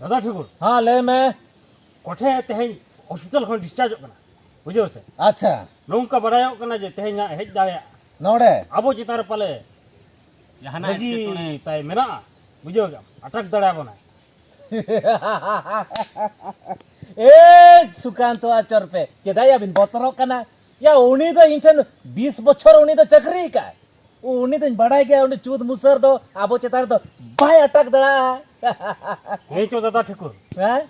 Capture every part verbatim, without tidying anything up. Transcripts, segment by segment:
ᱫᱟᱫᱟ ᱴᱷᱟᱹᱠᱩᱨ᱾ ᱦᱮᱸ, ᱞᱟᱹᱭ ᱢᱮ᱾ ᱠᱚᱴᱷᱮ ᱛᱮᱦᱮᱧ ᱦᱚᱥᱯᱤᱴᱟᱞ ᱠᱷᱚᱱ ᱰᱤᱥᱪᱟᱨᱡᱚᱜ ᱠᱟᱱᱟ, ᱵᱩᱡᱷᱟᱹᱣ ᱥᱮ? ᱟᱪᱪᱷᱟ᱾ ᱱᱚᱝᱠᱟ ᱵᱟᱲᱟᱭᱚᱜ ᱠᱟᱱᱟ ᱡᱮ ᱛᱮᱦᱮᱧ ᱦᱟᱸᱜ ᱦᱮᱡ ᱫᱟᱲᱮᱭᱟᱜᱼᱟ᱾ ᱱᱚᱰᱮ? ᱟᱵᱚ ᱪᱮᱛᱟᱱ ᱨᱮ ᱯᱟᱞᱮ ᱡᱟᱦᱟᱱᱟᱜ ᱨᱟᱹᱜᱤ ᱮᱴᱠᱮᱴᱚᱬᱮ ᱛᱟᱭ ᱢᱮᱱᱟᱜᱼᱟ, ᱵᱩᱡᱷᱟᱹᱣ ᱠᱮᱫᱟᱢ? ᱟᱴᱟᱠ ᱫᱟᱲᱮᱭᱟᱵᱚᱱᱟᱭ᱾ ᱮ ᱥᱩᱠᱟᱱᱛᱚ ᱟᱪᱚᱨ ᱯᱮ, ᱪᱮᱫᱟᱜ ᱭᱟ ᱵᱤᱱ ᱵᱚᱛᱚᱨᱚᱜ ᱠᱟᱱᱟ? ᱭᱟ, ᱩᱱᱤ ᱫᱚ ᱤᱧ ᱴᱷᱮᱱ ᱵᱤᱥ ᱵᱚᱪᱷᱚᱨ ᱩᱱᱤ ᱫᱚ ᱪᱟᱹᱠᱨᱤ ᱟᱠᱟᱫ᱾ ᱩᱱᱤ ᱫᱚᱧ ᱵᱟᱲᱟᱭ ᱜᱮᱭᱟ, ᱩᱱᱤ ᱪᱩᱛ ᱢᱩᱥᱟᱹᱨ ᱫᱚ ᱟᱵᱚ ᱪᱮᱛᱟᱱ ᱨᱮᱫᱚ ᱵᱟᱭ ᱟᱴᱟᱠ ᱫᱟᱲᱮᱭᱟᱜᱼᱟ᱾ ᱦᱮᱸ ᱪᱚ ᱫᱟᱫᱟ ᱴᱷᱟᱹᱠᱩᱨ᱾ ᱦᱮᱸ?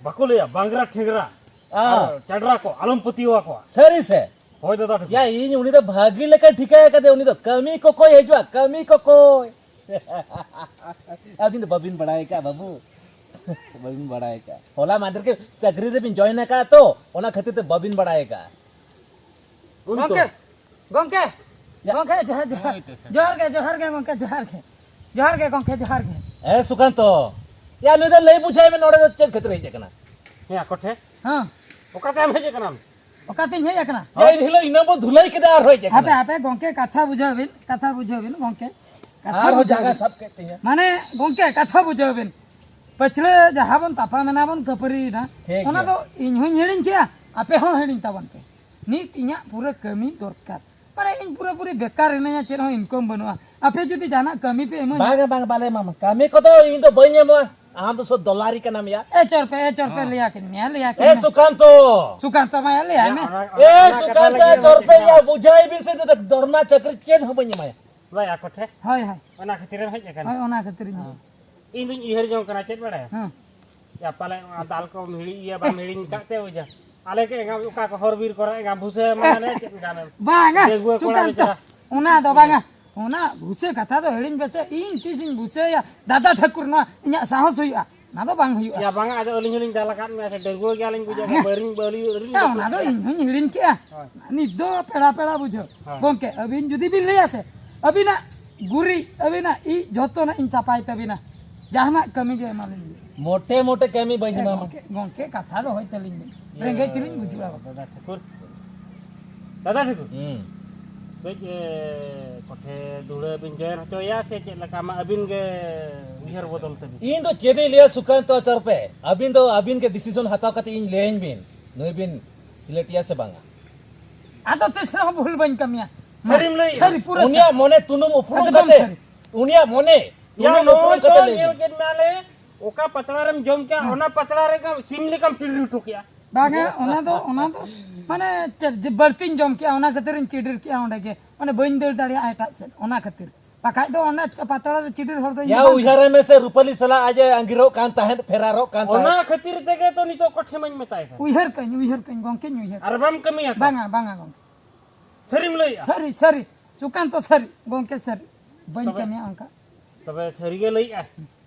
ᱵᱟᱠᱚ ᱞᱟᱹᱭᱟ ᱵᱟᱝᱜᱽᱨᱟ ᱴᱷᱮᱝᱜᱽᱨᱟ ᱟᱨ ᱪᱟᱰᱨᱟ ᱠᱚ ᱟᱞᱚᱢ ᱯᱟᱹᱛᱭᱟᱹᱣ ᱟᱠᱚᱣᱟ᱾ ᱥᱟᱹᱨᱤ ᱥᱮ? ᱦᱳᱭ ᱫᱟᱫᱟ ᱴᱷᱟᱹᱠᱩᱨ᱾ ᱭᱟ, ᱤᱧ ᱩᱱᱤ ᱫᱚ ᱵᱷᱟᱹᱜᱤ ᱞᱮᱠᱟ ᱴᱷᱤᱠᱟᱹ ᱟᱠᱟᱫᱮ, ᱩᱱᱤ ᱫᱚ ᱠᱟᱹᱢᱤ ᱠᱚᱠᱚᱭ ᱦᱤᱡᱩᱜᱼᱟ, ᱠᱟᱹᱢᱤ ᱠᱚᱠᱚᱭ᱾ ᱟᱹᱵᱤᱱ ᱫᱚ ᱵᱟᱹᱵᱤᱱ ᱵᱟᱲᱟᱭ ᱟᱠᱟᱫᱼᱟ ᱵᱟᱹᱵᱩ, ᱵᱟᱹᱵᱤᱱ ᱵᱟᱲᱟᱭ ᱟᱠᱟᱫᱼᱟ᱾ ᱦᱚᱞᱟ ᱢᱟᱫᱷᱮᱨ ᱜᱮ ᱪᱟᱹᱠᱨᱤ ᱨᱮᱵᱤᱱ ᱡᱚᱭᱮᱱ ᱟᱠᱟᱫᱼᱟ ᱛᱚ, ᱚᱱᱟ ᱠᱷᱟᱹᱛᱤᱨ ᱛᱮ ᱵᱟᱹᱵᱤᱱ ᱵᱟᱲᱟᱭ ᱟᱠᱟᱫᱼᱟ᱾ ᱩᱱᱤ ᱛᱚ᱾ ᱜᱚᱝᱠᱮ, ᱜᱚᱝᱠᱮ, ᱭᱟ᱾ ᱜᱚᱝᱠᱮ, ᱡᱚᱦᱟᱨ, ᱡᱚᱦᱟᱨ᱾ ᱦᱳᱭ ᱛᱚ, ᱥᱮ᱾ ᱡᱚᱦᱟᱨ ᱜᱮ, ᱡᱚᱦᱟᱨ ᱜᱮ ᱜᱚᱝᱠᱮ, ᱡᱚᱦᱟᱨ ᱜᱮ᱾ ᱡᱚᱦᱟᱨ ᱜᱮ ᱜᱚᱝᱠᱮ, ᱡᱚᱦᱟᱨ ᱜᱮ᱾ ᱮ ᱥᱩᱠᱟᱱᱛᱚ, ᱭᱟ, ᱱᱩᱭ ᱫᱚ ᱞᱟᱹᱭ ᱵᱩᱡᱷᱟᱹᱣ ᱢᱮ, ᱱᱚᱰᱮ ᱫᱚ ᱪᱮᱫ ᱠᱷᱟᱹᱛᱤᱨ ᱦᱮᱡ ᱟᱠᱟᱱᱟ? ᱦᱮᱸ, ᱟᱠᱚ ᱴᱷᱮᱱ᱾ ᱦᱮᱸ᱾ ᱚᱠᱟᱛᱮᱢ ᱦᱮᱡ ᱟᱠᱟᱱᱟᱢ? ᱚᱠᱟᱛᱤᱧ ᱦᱮᱡ ᱟᱠᱟᱱᱟ? ᱦᱮᱸ, ᱮᱱ ᱦᱤᱞᱳᱜ ᱤᱱᱟᱹ ᱵᱚ ᱫᱷᱩᱞᱟᱹᱭ ᱠᱮᱫᱟ, ᱟᱨᱦᱚᱸ ᱦᱮᱡ ᱟᱠᱟᱱᱟ᱾ ᱦᱟᱯᱮ, ᱦᱟᱯᱮ, ᱜᱚᱝᱠᱮ, ᱠᱟᱛᱷᱟ ᱵᱩᱡᱷᱟᱹᱣ ᱵᱤᱱ, ᱠᱟᱛᱷᱟ ᱵᱩᱡᱷᱟᱹᱣ ᱵᱤᱱ, ᱜᱚᱝᱠᱮ᱾ ᱠᱟᱛᱷᱟ ᱟᱨᱦᱚᱸ ᱵᱩᱡᱷᱟᱹᱣ ᱡᱟᱸᱜᱟ ᱵᱤᱱ᱾ ᱥᱟᱵ ᱠᱮᱫ ᱛᱤᱧᱟ᱾ ᱢᱟᱱᱮ, ᱜᱚᱝᱠᱮ, ᱠᱟᱛᱷᱟ ᱵᱩᱡᱷᱟᱹᱣ ᱵᱤᱱ᱾ ᱯᱟᱹᱪᱷᱞᱟᱹ ᱡᱟᱦᱟᱸ ᱵᱚᱱ ᱛᱟᱯᱟᱢ ᱮᱱᱟ, ᱵᱚᱱ ᱠᱷᱟᱹᱯᱟᱹᱨᱤ ᱮᱱᱟ, ᱴᱷᱤᱠ ᱚᱱᱟ ᱜᱮᱭᱟ᱾ ᱫᱚ ᱤᱧ ᱦᱚᱸᱧ ᱦᱤᱲᱤᱧ ᱠᱮᱜᱼᱟ, ᱟᱯᱮ ᱦᱚᱸ ᱦᱤᱲᱤᱧ ᱛᱟᱵᱚᱱ ᱯᱮ᱾ ᱱᱤᱛ ᱤᱧᱟᱹᱜ ᱯᱩᱨᱟᱹ ᱠᱟᱹᱢᱤ ᱫᱚᱨᱠᱟᱨ᱾ ᱢᱟᱱᱮ, ᱤᱧ ᱯᱩᱨᱟᱹ ᱯᱩᱨᱤ ᱵᱮᱠᱟᱨ ᱦᱤᱱᱟᱹᱧᱟ, ᱪᱮᱫ ᱦᱚᱸ income ᱵᱟᱹᱱᱩᱜᱼᱟ᱾ ᱟᱯᱮ ᱡᱩᱫᱤ ᱡᱟᱦᱟᱱᱟᱜ ᱠᱟᱹᱢᱤ ᱯᱮ ᱮᱢᱟᱹᱧᱟ᱾ ᱵᱟᱝᱟ, ᱵᱟᱝ, ᱵᱟᱞᱮ ᱮᱢᱟᱢᱟ᱾ ᱠᱟᱹᱢᱤ ᱠᱚᱫᱚ ᱤᱧ ᱫᱚ ᱵᱟᱹᱧ ᱮᱢᱚᱜᱼᱟ᱾ ᱟᱢ ᱫᱚ ᱥᱩᱫᱷᱩ ᱫᱚᱞᱟᱨᱤ ᱠᱟᱱᱟᱢ ᱭᱟ᱾ ᱮ ᱪᱚᱨᱯᱮ, ᱮ ᱪᱚᱨᱯᱮ, ᱦᱮᱸ᱾ ᱞᱟᱹᱭᱟ ᱠᱤᱱ ᱢᱮᱭᱟ, ᱞᱟᱹᱭᱟ ᱠᱤᱱ ᱮ ᱢᱮ᱾ ᱥᱩᱠᱟᱱᱛᱚ᱾ ᱥᱩᱠᱟᱱᱛᱚ ᱢᱟᱭᱟ, ᱞᱟᱹᱭᱟᱭ ᱢᱮ᱾ ᱚᱱᱟ, ᱮ ᱚᱱᱟ ᱠᱟᱛᱷᱟ ᱥᱩᱠᱟᱱᱛᱚ, ᱞᱟᱹᱜᱤᱫ ᱪᱚᱨᱯᱮ ᱚᱱᱟ ᱭᱟ, ᱵᱩᱡᱷᱟᱹᱣ ᱵᱤᱱ ᱥᱮ, ᱱᱩᱭ ᱫᱚ ᱫᱚᱨᱢᱟ ᱪᱟᱹᱠᱨᱤ ᱪᱮᱫ ᱦᱚᱸ ᱵᱟᱹᱧ ᱮᱢᱟᱭᱟ᱾ ᱞᱟᱹᱭ ᱟᱠᱚ ᱴᱷᱮᱱ᱾ ᱦᱳᱭ, ᱦᱳᱭ᱾ ᱚᱱᱟ ᱠᱷᱟᱹᱛᱤᱨᱮᱢ ᱦᱮᱡ ᱟᱠᱟᱱᱟ? ᱦᱳᱭ, ᱚᱱᱟ ᱠᱷᱟᱹᱛᱤᱨ ᱤᱧ ᱦᱮᱡ ᱟᱠᱟᱱᱟ᱾ ᱤᱧ ᱫᱩᱧ ᱩᱭᱦᱟᱹᱨ ᱡᱚᱝ ᱠᱟᱱᱟ, ᱪᱮᱫ ᱵᱟᱲᱟᱭᱟ? ᱦᱮᱸ᱾ ᱭᱟ, ᱯᱟᱞᱮ ᱚᱱᱟ ᱫᱟᱞ ᱠᱚᱢ ᱦᱤᱲᱤᱧ ᱤᱭᱟᱹ, ᱵᱟᱢ ᱦᱤᱲᱤᱧ ᱠᱟᱜ ᱛᱮ ᱵᱩᱡᱷᱟᱹ᱾ ᱟᱞᱮ ᱜᱮ ᱮᱸᱜᱟ ᱚᱠᱟ ᱠᱚ ᱦᱚᱨ ᱵᱤᱨ ᱠᱚᱨᱮ ᱮᱸᱜᱟ ᱵᱷᱩᱥᱟᱹ ᱢᱟᱱᱮ ᱪᱮᱫ ᱜᱟᱱᱮᱢ? ᱵᱟᱝᱟ, ᱰᱟᱺᱜᱩᱣᱟᱹ ᱠᱚᱲᱟ ᱥᱩᱠᱟᱱᱛᱚ, ᱵᱮᱪᱟᱨᱟ᱾ ᱚᱱᱟ ᱫᱚ ᱵᱟᱝᱟ᱾ ᱚᱱᱟ ᱵᱷᱩᱥᱟᱹ ᱠᱟᱛᱷᱟ ᱫᱚ ᱦᱤᱲᱤᱧ ᱯᱮᱥᱮ, ᱤᱧ ᱛᱤᱥᱤᱧ ᱵᱷᱩᱥᱟᱹᱭᱟ? ᱫᱟᱫᱟ ᱴᱷᱟᱹᱠᱩᱨ, ᱱᱚᱣᱟ ᱤᱧᱟᱹᱜ ᱥᱟᱦᱚᱥ ᱦᱩᱭᱩᱜᱼᱟ, ᱚᱱᱟ ᱫᱚ ᱵᱟᱝ ᱦᱩᱭᱩᱜᱼᱟ᱾ ᱭᱟ, ᱵᱟᱝᱟ, ᱟᱫᱚ ᱟᱹᱞᱤᱧ ᱦᱚᱸᱞᱤᱧ ᱫᱟᱞ ᱟᱠᱟᱫ ᱢᱮᱭᱟ ᱥᱮ, ᱰᱟᱺᱜᱩᱣᱟᱹ ᱜᱮᱭᱟᱞᱤᱧ, ᱵᱩᱡᱷᱟᱹᱣ ᱠᱮᱫᱟ, ᱵᱟᱹᱞᱤᱧ, ᱵᱟᱹᱞᱤᱧ, ᱵᱟᱹᱞᱤᱧ ᱦᱮᱸ, ᱞᱟᱹᱴᱩ ᱚᱱᱟ ᱫᱚ ᱠᱟᱱᱟ᱾ ᱤᱧ ᱦᱚᱸᱧ ᱦᱤᱲᱤᱧ ᱠᱮᱜᱼᱟ᱾ ᱦᱳᱭ᱾ ᱱᱤᱛ ᱫᱚ ᱯᱮᱲᱟ ᱯᱮᱲᱟ ᱵᱩᱡᱷᱟᱹᱣ᱾ ᱦᱳᱭ᱾ ᱜᱚᱝᱠᱮ, ᱟᱹᱵᱤᱱ ᱡᱩᱫᱤ ᱵᱤᱱ ᱞᱟᱹᱭᱟ ᱥᱮ, ᱟᱹᱵᱤᱱᱟᱜ ᱜᱩᱨᱤᱡ, ᱟᱹᱵᱤᱱᱟᱜ ᱤᱡ ᱡᱷᱚᱛᱚᱱᱟᱜ ᱤᱧ ᱥᱟᱯᱷᱟᱭ ᱛᱟᱹᱵᱤᱱᱟ᱾ ᱡᱟᱦᱟᱱᱟᱜ ᱠᱟᱹᱢᱤ ᱜᱮ ᱮᱢᱟᱞᱤᱧ ᱵᱤᱱ᱾ ᱢᱚᱴᱮ ᱢᱚᱴᱮ ᱠᱟᱹᱢᱤ ᱵᱟᱹᱧ ᱮ ᱮᱢᱟᱢᱟ᱾ ᱜᱚᱝᱠᱮ, ᱜᱚᱝᱠᱮ, ᱠᱟᱛᱷᱟ ᱫᱚᱦᱚᱭ ᱛᱟᱹᱞᱤᱧ ᱵᱤᱱ᱾ ᱤᱭᱟᱹ, ᱨᱮᱸᱜᱮᱡ ᱛᱮᱞᱤᱧ ᱜᱩᱡᱩᱜᱼᱟ᱾ ᱫᱟᱫᱟ ᱴᱷᱟᱹᱠᱩᱨ᱾ ᱫᱟᱫᱟ ᱴᱷᱟᱹᱠᱩᱨ᱾ ᱦᱩᱸ᱾ ᱠᱟᱹᱡ ᱮ, ᱠᱚᱴᱷᱮ ᱫᱩᱲᱟᱹ ᱵᱤᱱ ᱡᱚᱭᱮᱱ ᱦᱚᱪᱚᱭᱟ ᱥᱮ ᱪᱮᱫ ᱞᱮᱠᱟ? ᱢᱟ ᱟᱹᱵᱤᱱ ᱜᱮ ᱩᱭᱦᱟᱹᱨ ᱵᱚᱫᱚᱞ ᱛᱟᱹᱵᱤᱱ᱾ ᱤᱧ ᱫᱚ ᱪᱮᱫ ᱤᱧ ᱞᱟᱹᱭᱟ ᱥᱩᱠᱟᱱᱛᱚ ᱟᱪᱟᱨ ᱯᱮ, ᱟᱹᱵᱤᱱ ᱫᱚ ᱟᱹᱵᱤᱱ ᱜᱮ ᱰᱤᱥᱤᱥᱚᱱ ᱦᱟᱛᱟᱣ ᱠᱟᱛᱮ ᱤᱧ ᱞᱟᱹᱭᱟᱹᱧ ᱵᱤᱱ, ᱱᱩᱭ ᱵᱤᱱ ᱥᱤᱞᱮᱠᱴᱮᱭᱟ ᱥᱮ ᱵᱟᱝᱟ? ᱟᱫᱚ ᱛᱤᱥ ᱨᱮᱦᱚᱸ ᱵᱷᱩᱞ ᱵᱟᱹᱧ ᱠᱟᱹᱢᱤᱭᱟ᱾ ᱥᱟᱹᱨᱤᱢ ᱞᱟᱹᱭᱮᱜᱼᱟ? ᱥᱟᱹᱨᱤ, ᱯᱩᱨᱟᱹ ᱩᱱᱤᱭᱟᱜ ᱥᱟᱹᱨᱤ᱾ ᱢᱚᱱᱮ ᱛᱩᱱᱩᱢ ᱩᱯᱨᱩᱢ ᱮᱠᱫᱚᱢ ᱠᱟᱛᱮ, ᱥᱟᱹᱨᱤ᱾ ᱩᱱᱤᱭᱟᱜ ᱢᱚᱱᱮ ᱭᱟ, ᱛᱩᱱᱩᱢ ᱩᱯᱨᱩᱢ ᱱᱚᱜᱼᱚᱭ ᱠᱟᱛᱮ ᱛᱚ ᱞᱟᱹᱭ ᱧᱮᱞ ᱵᱤᱱ᱾ ᱠᱮᱫ ᱢᱮᱭᱟ ᱞᱮ, ᱚᱠᱟ ᱯᱟᱛᱲᱟ ᱨᱮᱢ ᱡᱚᱢ ᱠᱮᱜᱼᱟ, ᱦᱮᱸ᱾ ᱚᱱᱟ ᱯᱟᱛᱲᱟ ᱨᱮᱜᱮ ᱥᱤᱢ ᱞᱮᱠᱟᱢ ᱴᱤᱨ ᱦᱚᱴᱚ ᱠᱮᱜᱼᱟ᱾ ᱵᱟᱝᱟ, ᱚᱱᱟ ᱫᱚ, ᱚᱱᱟ ᱫᱚ ᱢᱟᱱᱮ ᱪᱮᱫ ᱡᱮ ᱵᱟᱹᱲᱛᱤᱧ ᱡᱚᱢ ᱠᱮᱜᱼᱟ, ᱚᱱᱟ ᱠᱷᱟᱹᱛᱤᱨᱤᱧ ᱪᱤᱰᱤᱨ ᱠᱮᱜᱼᱟ ᱚᱸᱰᱮ ᱜᱮ, ᱢᱟᱱᱮ ᱵᱟᱹᱧ ᱫᱟᱹᱲ ᱫᱟᱲᱮᱭᱟᱜᱼᱟ ᱮᱴᱟᱜ ᱥᱮᱫ, ᱚᱱᱟ ᱠᱷᱟᱹᱛᱤᱨ᱾ ᱵᱟᱠᱷᱟᱡ ᱫᱚ ᱚᱱᱟ ᱯᱟᱛᱲᱟ ᱨᱮ ᱪᱤᱰᱤᱨ ᱦᱚᱲ ᱫᱚ ᱤᱧ ᱭᱟ, ᱫᱚ ᱵᱟᱝ ᱩᱭᱦᱟᱹᱨ ᱢᱮᱥᱮ, ᱨᱩᱯᱟᱞᱤ ᱥᱟᱞᱟᱜ ᱟᱡ ᱮ ᱟᱸᱜᱤᱨᱚᱜ ᱠᱟᱱ ᱛᱟᱦᱮᱸᱫ, ᱯᱷᱮᱨᱟᱨᱚᱜ ᱠᱟᱱ ᱚᱱᱟ ᱛᱟᱦᱮᱸᱫ᱾ ᱠᱷᱟᱹᱛᱤᱨ ᱛᱮᱜᱮ ᱛᱚ ᱱᱤᱛᱚᱜ ᱠᱚᱴᱷᱮ ᱢᱟᱧ ᱢᱮᱛᱟᱭ ᱠᱟᱱ᱾ ᱩᱭᱦᱟᱹᱨ ᱠᱟᱹᱧ, ᱩᱭᱦᱟᱹᱨ ᱠᱟᱹᱧ, ᱜᱚᱝᱠᱮᱧ ᱩᱭᱦᱟᱹᱨ᱾ ᱟᱨ ᱵᱟᱢ ᱠᱟᱹᱢᱤᱭᱟ ᱛᱚ? ᱵᱟᱝᱟ, ᱵᱟᱝᱟ ᱜᱚᱝᱠᱮ᱾ ᱥᱟᱹᱨᱤᱢ ᱞᱟᱹᱭᱮᱜᱼᱟ? ᱥᱟᱹᱨᱤ, ᱥᱟᱹᱨᱤ, ᱥᱩᱠᱟᱱᱛᱚ ᱥᱟᱹᱨᱤ, ᱜᱚᱝᱠᱮ ᱥᱟᱹᱨᱤ, ᱵᱟᱹᱧ ᱛᱚᱵᱮ, ᱠᱟᱹᱢᱤᱭᱟ ᱚᱱᱠᱟ᱾ ᱛᱚᱵᱮ ᱥᱟᱹᱨᱤ ᱜᱮ ᱞᱟᱹᱭᱮᱜᱼᱟ᱾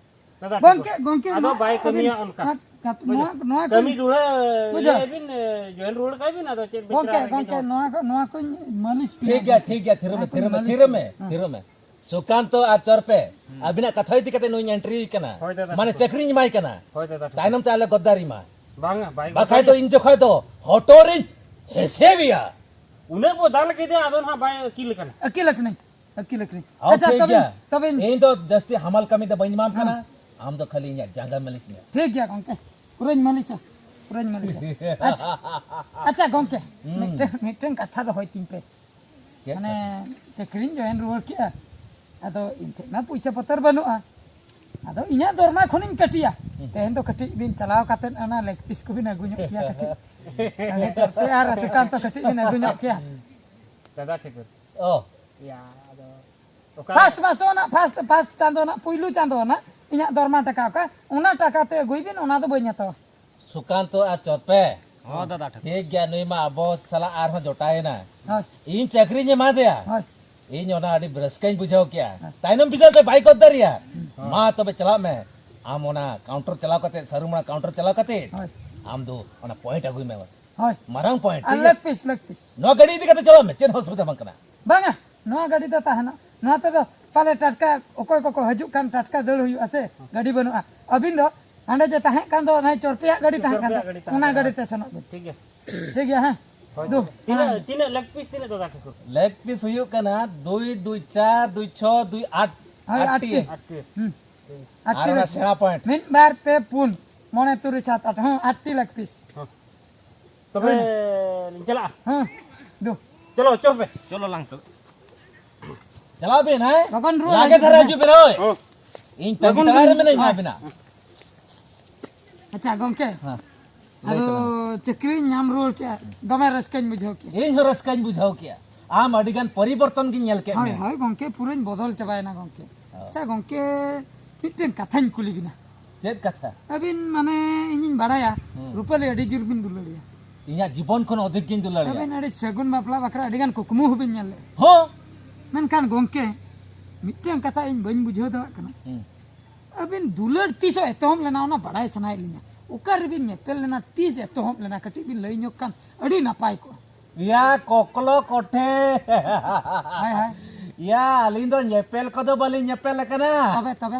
ᱫᱟᱫᱟ, ᱜᱚᱝᱠᱮ, ᱴᱷᱤᱠ ᱜᱚᱝᱠᱮ, ᱜᱚᱝᱠᱮ, ᱟᱫᱚ ᱱᱚᱣᱟ ᱵᱟᱭ ᱟᱹᱵᱤᱱ, ᱠᱟᱹᱢᱤᱭᱟ ᱚᱱᱠᱟ᱾ ᱱᱚᱣᱟ, ᱱᱚᱣᱟ ᱠᱟᱹᱢᱤ ᱠᱚᱧ ᱫᱩᱲᱦᱟᱹ ᱵᱩᱡᱷᱟᱹᱣ᱾ ᱤᱭᱟᱹᱭ ᱵᱤᱱ, ᱮ, ᱡᱚᱭᱮᱱ ᱨᱩᱣᱟᱹᱲ ᱠᱟᱭ ᱵᱤᱱ, ᱟᱫᱚ ᱪᱮᱫ ᱵᱤᱱ ᱜᱚᱝᱠᱮ, ᱪᱟᱞᱟᱜ ᱞᱟᱹᱜᱤᱫ ᱜᱚᱝᱠᱮ, ᱫᱚ? ᱱᱚᱣᱟ ᱠᱚ, ᱱᱚᱣᱟ ᱠᱚᱧ ᱢᱟᱹᱞᱤᱥ ᱴᱷᱤᱠ ᱯᱮᱭᱟ᱾ ᱜᱮᱭᱟ, ᱴᱷᱤᱠ ᱜᱮᱭᱟ, ᱛᱷᱤᱨᱚᱜ ᱢᱮ, ᱱᱚᱣᱟ ᱠᱚᱧ ᱛᱷᱤᱨᱚᱜ ᱢᱮ, ᱢᱟᱹᱞᱤᱥ ᱛᱷᱤᱨᱚᱜ ᱢᱮ, ᱯᱮᱭᱟ᱾ ᱦᱮᱸ᱾ ᱛᱷᱤᱨᱚᱜ ᱢᱮ᱾ ᱥᱩᱠᱟᱱᱛᱚ ᱟᱨ ᱪᱚᱨᱯᱮ, ᱦᱩᱸ᱾ ᱟᱹᱵᱤᱱᱟᱜ ᱠᱟᱛᱷᱟ ᱤᱫᱤ ᱠᱟᱛᱮ ᱱᱩᱭ ᱮᱱᱴᱨᱤ ᱠᱟᱱᱟ᱾ ᱦᱳᱭ ᱫᱟᱫᱟ, ᱢᱟᱱᱮ ᱴᱷᱤᱠ᱾ ᱪᱟᱹᱠᱨᱤᱧ ᱮᱢᱟᱭ ᱠᱟᱱᱟ᱾ ᱦᱳᱭ ᱫᱟᱫᱟ, ᱴᱷᱤᱠ᱾ ᱛᱟᱭᱱᱚᱢ ᱛᱮ ᱟᱞᱮ ᱜᱚᱫᱫᱟᱨᱤ ᱢᱟ᱾ ᱵᱟᱝᱟ, ᱵᱟᱭ ᱵᱟᱠᱷᱟᱡ ᱫᱚ ᱜᱚᱫᱫᱟᱨᱤ᱾ ᱤᱧ ᱡᱚᱠᱷᱚᱡ ᱫᱚ ᱦᱚᱴᱚᱨᱤᱧ ᱦᱮᱥᱮᱣᱮᱭᱟ᱾ ᱩᱱᱟᱹᱜ ᱵᱚ ᱫᱟᱞ ᱠᱮᱫᱮᱭᱟ, ᱟᱫᱚ ᱱᱟᱦᱟᱜ ᱵᱟᱭ ᱟᱹᱠᱤᱞ ᱠᱟᱱᱟ᱾ ᱟᱹᱠᱤᱞ ᱟᱹᱠᱷᱨᱤᱧ, ᱟᱹᱠᱤᱞ ᱟᱹᱠᱷᱨᱤᱧ᱾ ᱦᱚᱸ, ᱟᱪᱪᱷᱟ, ᱴᱷᱤᱠ ᱛᱚᱵᱮ, ᱜᱮᱭᱟ᱾ ᱛᱚᱵᱮ ᱤᱧ ᱫᱚ ᱡᱟᱹᱥᱛᱤ ᱦᱟᱢᱟᱞ ᱠᱟᱹᱢᱤ ᱫᱚ ᱵᱟᱹᱧ ᱮᱢᱟᱢ ᱠᱟᱱᱟ᱾ ᱦᱮᱸ᱾ ᱟᱢ ᱫᱚ ᱠᱷᱟᱹᱞᱤ ᱤᱧᱟᱹᱜ ᱡᱟᱸᱜᱟ ᱢᱟᱹᱞᱤᱥ ᱢᱮ᱾ ᱴᱷᱤᱠ ᱜᱮᱭᱟ ᱜᱚᱝᱠᱮ, ᱯᱩᱨᱟᱹᱧ ᱢᱟᱹᱞᱤᱥᱟ, ᱯᱩᱨᱟᱹᱧ ᱢᱟᱹᱞᱤᱥᱟ᱾ ᱟᱪᱪᱷᱟ, ᱟᱪᱪᱷᱟ ᱜᱚᱝᱠᱮ, ᱦᱩᱸ᱾ ᱢᱤᱫᱴᱮᱱ, ᱢᱤᱫᱴᱮᱱ ᱠᱟᱛᱷᱟ ᱫᱚᱦᱚᱭ ᱛᱤᱧ ᱯᱮ᱾ ᱪᱮᱫ ᱢᱟᱱᱮ, ᱠᱟᱛᱷᱟ? ᱪᱟᱹᱠᱨᱤᱧ ᱡᱚᱭᱮᱱ ᱨᱩᱣᱟᱹᱲ ᱠᱮᱜᱼᱟ, ᱟᱫᱚ ᱤᱧ ᱴᱷᱮᱱ ᱢᱟ ᱯᱩᱭᱥᱟᱹ ᱯᱚᱛᱚᱨ ᱵᱟᱹᱱᱩᱜᱼᱟ, ᱟᱫᱚ ᱤᱧᱟᱹᱜ ᱫᱚᱨᱢᱟ ᱠᱷᱚᱱᱤᱧ ᱠᱟᱹᱴᱤᱭᱟ᱾ ᱦᱩᱸ᱾ ᱛᱮᱦᱮᱧ ᱫᱚ ᱠᱟᱹᱴᱤᱡ ᱵᱤᱱ ᱪᱟᱞᱟᱣ ᱠᱟᱛᱮᱫ ᱚᱱᱟ ᱞᱮᱜᱽ ᱯᱤᱥ ᱠᱚᱵᱤᱱ ᱟᱹᱜᱩ ᱧᱚᱜ ᱠᱮᱭᱟ ᱠᱟᱹᱴᱤᱡ᱾ ᱟᱨ ᱥᱩᱠᱟᱱᱛᱚ ᱠᱟᱹᱴᱤᱡ ᱵᱤᱱ ᱟᱹᱜᱩ ᱧᱚᱜ ᱠᱮᱭᱟ᱾ ᱫᱟᱫᱟ ᱴᱷᱤᱠ ᱜᱮᱭᱟ᱾ ᱚ᱾ ᱭᱟ, ᱟᱫᱚ ᱚᱠᱟ ᱯᱷᱟᱥᱴ ᱢᱟᱥ ᱨᱮᱱᱟᱜ, ᱯᱷᱟᱥᱴ, ᱯᱷᱟᱥᱴ ᱪᱟᱸᱫᱚ ᱨᱮᱱᱟᱜ, ᱯᱩᱭᱞᱩ ᱪᱟᱸᱫᱚ ᱨᱮᱱᱟᱜ ᱤᱧᱟᱹᱜ ᱫᱚᱨᱢᱟ ᱴᱟᱠᱟ ᱚᱠᱟ, ᱚᱱᱟ ᱴᱟᱠᱟ ᱛᱮ ᱟᱹᱜᱩᱭ ᱵᱤᱱ, ᱚᱱᱟ ᱫᱚ ᱵᱟᱹᱧ ᱦᱟᱛᱟᱣᱟ᱾ ᱥᱩᱠᱟᱱᱛᱚ ᱟᱨ ᱪᱚᱨᱯᱮ᱾ ᱦᱚᱸ ᱫᱟᱫᱟ, ᱴᱷᱤᱠ᱾ ᱴᱷᱤᱠ ᱜᱮᱭᱟ, ᱱᱩᱭ ᱢᱟ ᱟᱵᱚ ᱥᱟᱞᱟᱜ ᱟᱨᱦᱚᱸ ᱡᱚᱴᱟᱣᱮᱱᱟ᱾ ᱦᱳᱭ᱾ ᱤᱧ ᱪᱟᱹᱠᱨᱤᱧ ᱮᱢᱟ ᱫᱮᱭᱟ᱾ ᱦᱳᱭ᱾ ᱤᱧ ᱚᱱᱟ ᱟᱹᱰᱤ ᱨᱟᱹᱥᱠᱟᱹᱧ ᱵᱩᱡᱷᱟᱹᱣ ᱠᱮᱜᱼᱟ᱾ ᱦᱳᱭ᱾ ᱛᱟᱭᱱᱚᱢ ᱵᱤᱫᱟᱹᱞ ᱛᱮ ᱵᱟᱭ ᱜᱚᱫ ᱫᱟᱲᱮᱭᱟᱜᱼᱟ᱾ ᱦᱳᱭ᱾ ᱢᱟ ᱛᱚᱵᱮ ᱪᱟᱞᱟᱜ ᱢᱮ᱾ ᱟᱢ ᱚᱱᱟ ᱠᱟᱣᱩᱱᱴᱟᱨ ᱪᱟᱞᱟᱣ ᱠᱟᱛᱮ, ᱥᱟᱹᱨᱩ ᱢᱟᱲᱟ ᱠᱟᱣᱩᱱᱴᱟᱨ ᱪᱟᱞᱟᱣ ᱠᱟᱛᱮ, ᱦᱳᱭ᱾ ᱟᱢ ᱫᱚ ᱚᱱᱟ ᱯᱚᱭᱮᱱᱴ ᱟᱹᱜᱩᱭ ᱢᱮ᱾ ᱦᱳᱭ᱾ ᱢᱟᱨᱟᱝ ᱯᱚᱭᱮᱱᱴ, ᱟᱨ ᱴᱷᱤᱠ ᱞᱮᱜᱽ ᱜᱮᱭᱟ? Piece, leg piece. ᱱᱚᱣᱟ ᱜᱟᱹᱰᱤ ᱤᱫᱤ ᱠᱟᱛᱮ ᱪᱟᱞᱟᱜ ᱢᱮ, ᱪᱮᱫ ᱦᱚᱸ ᱚᱥᱩᱵᱤᱫᱷᱟ ᱵᱟᱝ ᱠᱟᱱᱟ᱾ ᱵᱟᱝᱟ, ᱱᱚᱣᱟ ᱜᱟᱹᱰᱤ ᱫᱚ ᱛᱟᱦᱮᱱᱟ᱾ ᱱᱚᱣᱟ ᱛᱮᱫᱚ ᱯᱟᱞᱮ ᱴᱟᱴᱠᱟ ᱚᱠᱚᱭ ᱠᱚᱠᱚ ᱦᱤᱡᱩᱜ ᱠᱷᱟᱱ ᱴᱟᱴᱠᱟ ᱫᱟᱹᱲ ᱦᱩᱭᱩᱜᱼᱟ ᱥᱮ, ᱜᱟᱹᱰᱤ ᱵᱟᱹᱱᱩᱜᱼᱟ᱾ ᱟᱹᱵᱤᱱ ᱫᱚ ᱦᱟᱸᱰᱮ ᱡᱮ ᱛᱟᱦᱮᱸ ᱠᱟᱱ ᱫᱚ, ᱚᱱᱟ ᱪᱚᱨᱯᱮᱭᱟᱜ ᱜᱟᱹᱰᱤ ᱛᱟᱦᱮᱸ ᱠᱟᱱ ᱫᱚ, ᱪᱚᱨᱯᱮᱭᱟᱜ ᱜᱟᱹᱰᱤ ᱛᱟᱦᱮᱸ ᱚᱱᱟ ᱠᱟᱱᱟ᱾ ᱜᱟᱹᱰᱤ ᱛᱮ ᱥᱮᱱᱚᱜ ᱵᱤᱱ᱾ ᱴᱷᱤᱠ ᱜᱮᱭᱟ᱾ ᱴᱷᱤᱠ ᱜᱮᱭᱟ, ᱦᱮᱸ᱾ ᱫᱩ᱾ ᱛᱤᱱᱟᱹᱜ, ᱛᱤᱱᱟᱹᱜ ᱞᱮᱜᱽ ᱯᱤᱥ, ᱛᱤᱱᱟᱹᱜ ᱫᱟᱫᱟ ᱠᱚ? ᱞᱮᱜᱽ ᱯᱤᱥ ᱦᱩᱭᱩᱜ ᱠᱟᱱᱟ ᱫᱩᱭ ᱫᱩᱭ ᱪᱟᱨ, ᱫᱩᱭ ᱪᱷᱚ, ᱫᱩᱭ ᱟᱴ᱾ ᱦᱳᱭ, ᱟᱴ ᱟᱴ ᱴᱤ᱾ ᱴᱤ᱾ ᱟᱴ ᱴᱤ᱾ ᱦᱩᱸ᱾ ᱟᱴ ᱟᱨ ᱴᱤ ᱚᱱᱟ ᱞᱮᱜᱽ ᱯᱤᱥ᱾ ᱥᱮᱬᱟ ᱯᱚᱭᱮᱱᱴ᱾ ᱢᱤᱫ, ᱵᱟᱨ, ᱯᱮ, ᱯᱩᱱ, ᱢᱚᱬᱮ, ᱛᱩᱨᱩᱭ, ᱥᱟᱛ, ᱟᱴ᱾ ᱦᱚᱸ, ᱟᱴ ᱴᱤ ᱞᱮᱜᱽ ᱯᱤᱥ᱾ ᱦᱚᱸ᱾ ᱛᱚᱵᱮ ᱦᱩᱭᱱᱟ᱾ ᱞᱤᱧ ᱪᱟᱞᱟᱜᱼᱟ᱾ ᱦᱚᱸ, ᱫᱩ᱾ ᱪᱚᱞᱚ, ᱪᱚᱞ ᱯᱮ᱾ ᱪᱚᱞᱚ ᱞᱟᱝ ᱛᱚᱵᱮ᱾ ᱪᱟᱞᱟᱣ ᱵᱤᱱ, ᱦᱮᱸ? ᱞᱚᱜᱚᱱ ᱨᱩᱣᱟᱹᱲ ᱞᱟᱜᱮ ᱦᱤᱡᱩᱜ ᱫᱷᱟᱨᱟ ᱵᱤᱱ, ᱦᱤᱡᱩᱜ ᱵᱤᱱ, ᱦᱳᱭ᱾ ᱦᱚᱸ᱾ ᱤᱧ ᱛᱟᱺᱜᱤ ᱞᱚᱜᱚᱱ ᱛᱟᱲᱟᱜ ᱨᱮ ᱵᱤᱱ ᱢᱤᱱᱟᱹᱧᱟ ᱦᱳᱭ᱾ ᱟᱹᱵᱤᱱᱟᱜ᱾ ᱟᱪᱪᱷᱟ, ᱜᱚᱢᱠᱮ᱾ ᱦᱮᱸ᱾ ᱞᱟᱹᱭ ᱟᱫᱚ ᱛᱟᱵᱚᱱ ᱢᱮ᱾ ᱪᱟᱹᱠᱨᱤᱧ ᱧᱟᱢ ᱨᱩᱣᱟᱹᱲ ᱠᱮᱜᱼᱟ, ᱫᱚᱢᱮ ᱨᱟᱹᱥᱠᱟᱹᱧ ᱵᱩᱡᱷᱟᱹᱣ ᱠᱮᱜᱼᱟ᱾ ᱤᱧ ᱦᱚᱸ ᱨᱟᱹᱥᱠᱟᱹᱧ ᱵᱩᱡᱷᱟᱹᱣ ᱠᱮᱜᱼᱟ᱾ ᱟᱢ ᱟᱹᱰᱤ ᱜᱟᱱ ᱯᱚᱨᱤᱵᱚᱨᱛᱚᱱ ᱜᱤᱧ ᱧᱮᱞ ᱠᱮᱫ ᱦᱳᱭ, ᱢᱮᱭᱟ᱾ ᱦᱳᱭ, ᱜᱚᱢᱠᱮ, ᱯᱩᱨᱟᱹᱧ ᱵᱚᱫᱚᱞ ᱪᱟᱵᱟᱭᱮᱱᱟ, ᱜᱚᱢᱠᱮ᱾ ᱦᱳᱭ᱾ ᱟᱪᱪᱷᱟ, ᱜᱚᱢᱠᱮ, ᱢᱤᱫᱴᱮᱱ ᱠᱟᱛᱷᱟᱧ ᱠᱩᱞᱤ ᱵᱤᱱᱟ᱾ ᱪᱮᱫ ᱠᱟᱛᱷᱟ? ᱟᱹᱵᱤᱱ, ᱢᱟᱱᱮ, ᱤᱧᱤᱧ ᱵᱟᱲᱟᱭᱟ, ᱦᱩᱸ᱾ ᱨᱩᱯᱟᱹᱞᱤ ᱟᱹᱰᱤ ᱡᱳᱨ ᱵᱤᱱ ᱫᱩᱞᱟᱹᱲᱮᱭᱟ᱾ ᱤᱧᱟᱹᱜ ᱡᱤᱵᱚᱱ ᱠᱷᱚᱱ ᱚᱫᱷᱤᱠ ᱜᱤᱧ ᱫᱩᱞᱟᱹᱲᱮᱭᱟ᱾ ᱟᱹᱵᱤᱱ ᱟᱹᱰᱤ ᱥᱟᱹᱜᱩᱱ ᱵᱟᱯᱞᱟ ᱵᱟᱠᱷᱨᱟ ᱟᱹᱰᱤ ᱜᱟᱱ ᱠᱩᱠᱢᱩ ᱦᱚᱸᱵᱤᱱ ᱧᱮᱞ ᱞᱮᱫᱼᱟ᱾ ᱦᱚᱸ᱾ ᱢᱮᱱᱠᱷᱟᱱ ᱜᱚᱢᱠᱮ, ᱢᱤᱫᱴᱮᱱ ᱠᱟᱛᱷᱟ ᱤᱧ ᱵᱟᱹᱧ ᱵᱩᱡᱷᱟᱹᱣ ᱫᱟᱲᱮᱭᱟᱜ ᱠᱟᱱᱟ᱾ ᱦᱩᱸ᱾ ᱟᱹᱵᱤᱱ ᱫᱩᱞᱟᱹᱲ ᱛᱤᱥᱚᱜ ᱮᱛᱚᱦᱚᱵ ᱞᱮᱱᱟ, ᱚᱱᱟ ᱵᱟᱲᱟᱭ ᱥᱟᱱᱟᱭᱮᱫ ᱞᱤᱧᱟ᱾ ᱚᱠᱟ ᱨᱮᱵᱤᱱ ᱧᱮᱯᱮᱞ ᱞᱮᱱᱟ, ᱛᱤᱥ ᱮᱛᱚᱦᱚᱵ ᱞᱮᱱᱟ, ᱠᱟᱹᱴᱤᱡ ᱵᱤᱱ ᱞᱟᱹᱭ ᱧᱚᱜ ᱠᱷᱟᱱ ᱟᱹᱰᱤ ᱱᱟᱯᱟᱭ ᱠᱚᱜᱼᱟ᱾ ᱭᱟ ᱠᱚᱠᱞᱚ ᱠᱚᱴᱷᱮ᱾ ᱦᱳᱭ, ᱦᱳᱭ᱾ ᱭᱟ, ᱟᱹᱞᱤᱧ ᱫᱚ ᱧᱮᱯᱮᱞ ᱠᱚᱫᱚ ᱵᱟᱹᱞᱤᱧ ᱧᱮᱯᱮᱞ ᱟᱠᱟᱱᱟ᱾ ᱛᱚᱵᱮ, ᱛᱚᱵᱮ?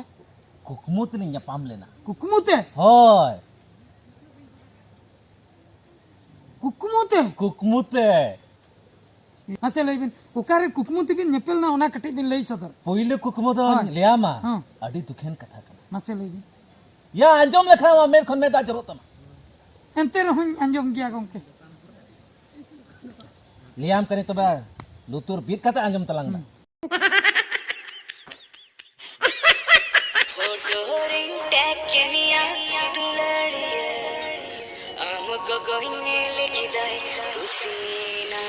ᱠᱩᱠᱢᱩ ᱛᱮᱞᱤᱧ ᱧᱟᱯᱟᱢ ᱞᱮᱱᱟ᱾ ᱠᱩᱠᱢᱩ ᱛᱮ? ᱦᱳᱭ᱾ ᱠᱩᱠᱢᱩ ᱛᱮ? ᱠᱩᱠᱢᱩ ᱛᱮ᱾ ᱢᱟᱥᱮ ᱞᱟᱹᱭ ᱵᱤᱱ, ᱚᱠᱟᱨᱮ ᱠᱩᱠᱢᱩ ᱛᱮᱵᱤᱱ ᱧᱮᱯᱮᱞ ᱮᱱᱟ, ᱚᱱᱟ ᱠᱟᱹᱴᱤᱡ ᱵᱤᱱ ᱞᱟᱹᱭ ᱥᱚᱫᱚᱨ? ᱯᱩᱭᱞᱩ ᱠᱩᱠᱢᱩ ᱫᱚ ᱦᱳᱭ᱾ ᱞᱟᱹᱭᱟᱢᱟ, ᱦᱚᱸ᱾ ᱟᱹᱰᱤ ᱫᱩᱠᱷᱮᱱ ᱠᱟᱛᱷᱟ ᱠᱟᱱᱟ᱾ ᱢᱟᱥᱮ ᱞᱟᱹᱭ ᱵᱤᱱ᱾ ᱭᱟ, ᱟᱸᱡᱚᱢ ᱞᱮᱠᱷᱟᱱ ᱟᱢᱟᱜ ᱢᱮᱫ ᱠᱷᱚᱱ ᱢᱮᱫ ᱫᱟᱜ ᱡᱚᱨᱚᱜ ᱛᱟᱢᱟ᱾ ᱮᱱᱛᱮ ᱨᱮᱦᱚᱸᱧ ᱟᱸᱡᱚᱢ ᱜᱮᱭᱟ ᱜᱚᱢᱠᱮ᱾ ᱞᱟᱹᱭᱟᱢ ᱠᱟᱹᱱᱟᱹᱧ ᱛᱚᱵᱮ, ᱞᱩᱛᱩᱨ ᱵᱤᱫ ᱠᱟᱛᱮ ᱟᱸᱡᱚᱢ ᱛᱟᱞᱟᱝ ᱢᱮ᱾ ᱦᱩᱸ᱾ ᱯᱷᱳᱴᱳ ᱨᱤᱧ ᱴᱮᱜᱽ ᱠᱮᱢᱤᱭᱟ ᱫᱩᱞᱟᱹᱲᱤᱭᱟᱹ, ᱟᱢ ᱜᱚᱜᱚᱧ ᱧᱮᱞ ᱠᱮᱫᱟᱭ ᱠᱩᱥᱤᱭᱮᱱᱟ᱾